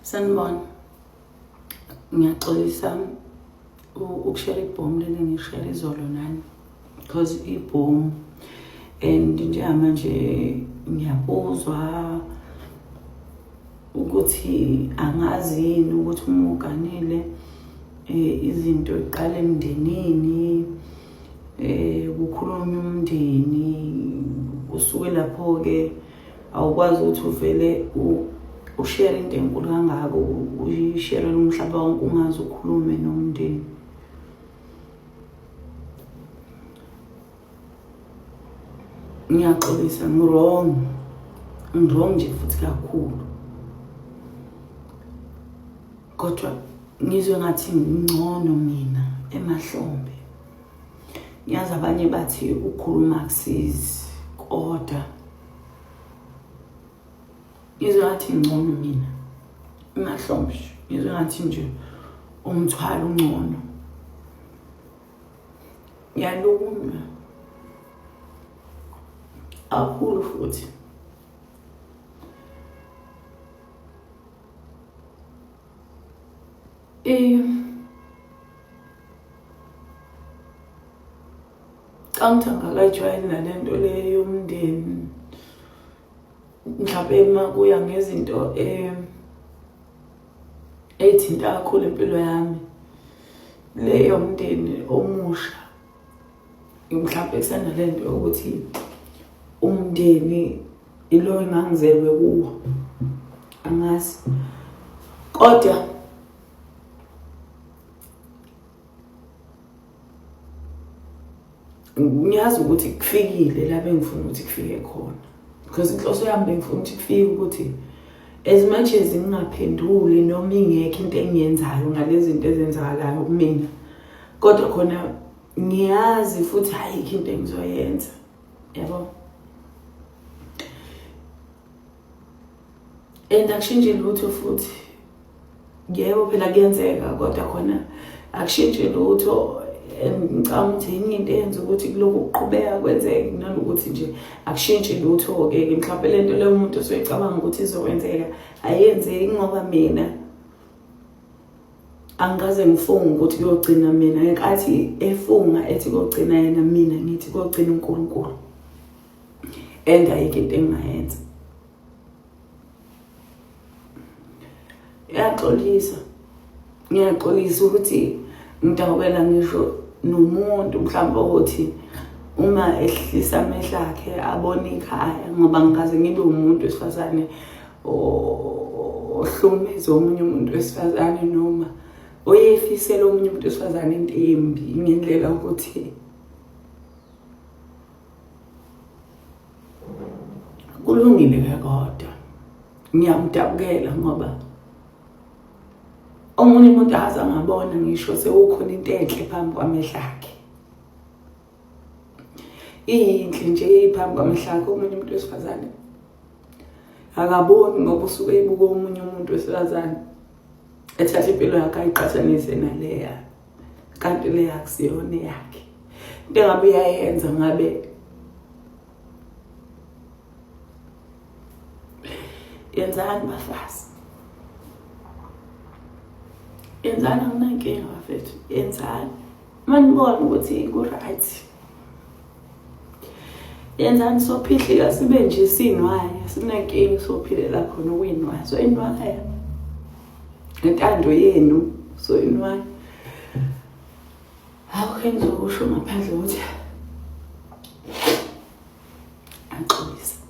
Sanibona. Ngiyaxolisa ukushare ibhomu leli ngishare izolo nani because ibhomu and njengamanje ngiyabuzwa ukuthi angazi yini ukuthi uma uganile eh, izinto iqala emndenini eh kukhulunywa umndeni usuke lapho ke awukwazi ukuthi uvele ushare into enkulu kangako uyishere umhlaba wonke ungazi ukhulume nomndeni ngiyaxolisa ngi-wrong ngi-wrong nje futhi kakhulu kodwa ngizwe ngathi ngingcono mina emahlombe ngiyazi abanye bathi ukukhuluma akusizi kodwa ngizwe ngathi ngcono mina emahlombe ngizwe ngathi nje umthwalo ungcono ngiyalunywa kakhulu futhi eh Angithi angakayijwayeli nale nto le yomndeni mhlawumbe uma kuya ngezinto um ey'thinta kakhulu impilo yami le yomndeni omusha mhlawumbe kusanale nto yokuthi umndeni ilo engangizelwe kuwo angazi kodwa ngiyazi ukuthi kufikile la bengifuna ukuthi kufike khona because inhloso yami bengifuna ukuthi kufike ukuthi as much as ngingaphenduli noma ingekho into engiyenzayo ngalezi zinto ezenzakalayo kumina kodwa khona ngiyazi futhi ayikho into engizoyenza yabo and akushintshi lutho futhi yebo phela kuyenzeka kodwa khona akushintshi lutho ngicabanga ukuthi yinye into eyenza ukuthi kulokhu kuqhubeka kwenzeke nanokuthi nje akushintshi lutho-ke mhlawumpe le nto leyo umuntu osuke ukuthi izokwenzeka ayenzeki ngoba mina angikaze ngifunge ukuthi kuyogcina mina ngenkathi efunga ethi kuyogcina yena mina ngithi kuyogcina uNkulunkulu and ayikho into engingayenza Ngiyaxolisa, ngiyaxolisa ukuthi ngidawukela ngisho nomuntu mhlawumbe ukuthi uma ehlisa amehlo akhe abone ikhaya ngoba ngikaze ngibe umuntu wesifazane ohlukumeza omunye umuntu wesifazane noma oyefisela omunye umuntu wesifazane into embi ngendlela ukuthi Kulungile ke kodwa ngiyamdabukela ngoba omunye umuntu aze angabona ngisho sewukhona into enhle phambi kwamehlo akhe iyinhle nje iphambi kwamehlo akhe omunye umuntu wesifazane akaboni ngoba usuke ebuka omunye umuntu wesifazane ethatha impilo yakhe ayiqhathanise naleya kanti le akusiyona eyakhe into engabe uyayenza ngabe yenzani bafazi yenzani anginankinga bafethu yenzani uma nibona ukuthi ku-right yenzani sophihlika sibe nje sinwaya sinenkinga sophilela khona ukuyinwaya so inwaya ngentando yenu so inwaya akukho engizokusho ngaphandle ukuthi axolisa.